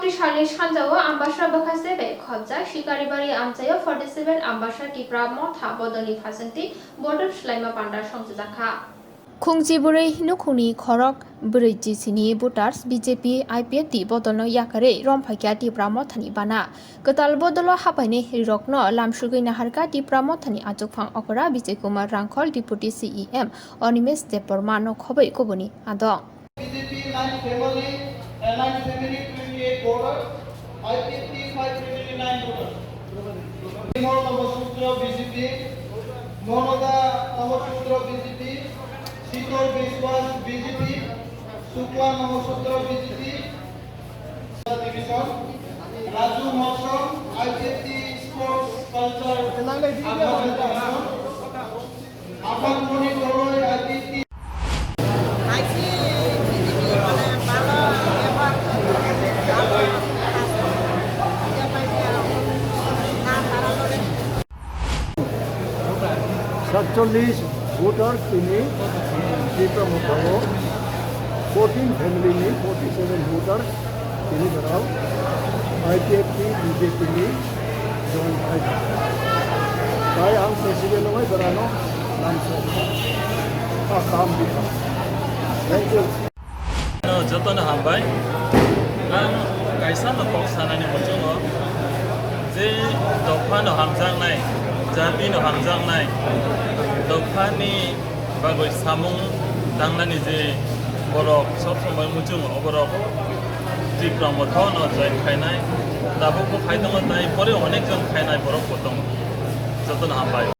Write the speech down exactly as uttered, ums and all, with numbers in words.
Salni sanjao Ambasa bwkhaste bai khobjak Sikaribari amchaio forty seven Ambasa Tipra Motha bodolni phasingtwi bodol swlaima panda songchajakha. Khungchi bwrwi nukhungni khorok brwi G C ni voters B J P I P F T bodolno yakarwi romphaikha Tipra Mothani bana. Kwtal bodolo hapainai rokno lamsugwi naharkha Tipra Mothani achukphang okra Bijay Kumar Rangkhol, Deputy C E M Animesh Debbarma no khobwi kubuni adong. B J P nine family, uh, nine family, twenty-eight voter, I P F T five family, nine voter. Bimol Namo Sudra B J P, Monoda Namo Sudra B J P, Shitor Biswas B J P, Sukla Namo Sudra B J P, Division, Raju Mosong, I P F T Sports Culture Advisor Division, Apanmoni Doloi, I P F T. Satchollish voters tini Tipra Mothao, fourteen family ni forty seven voters tini berao I P F T B J P ni join khai. Tai ang president bai berano lamso. Ah, kam di. Thank you. No, jotono hambai. Ang kaisa no kok sanani muchungo je dophano hamjaknai, jatino hamjaknai, dophani bagwi samung tangnani je borok sob somoi muchungo, o borok Tipra Mothano join khainai, tabukbo khai tongo, tai pore onek jon khainai borokbo tongo. Jotono hambai.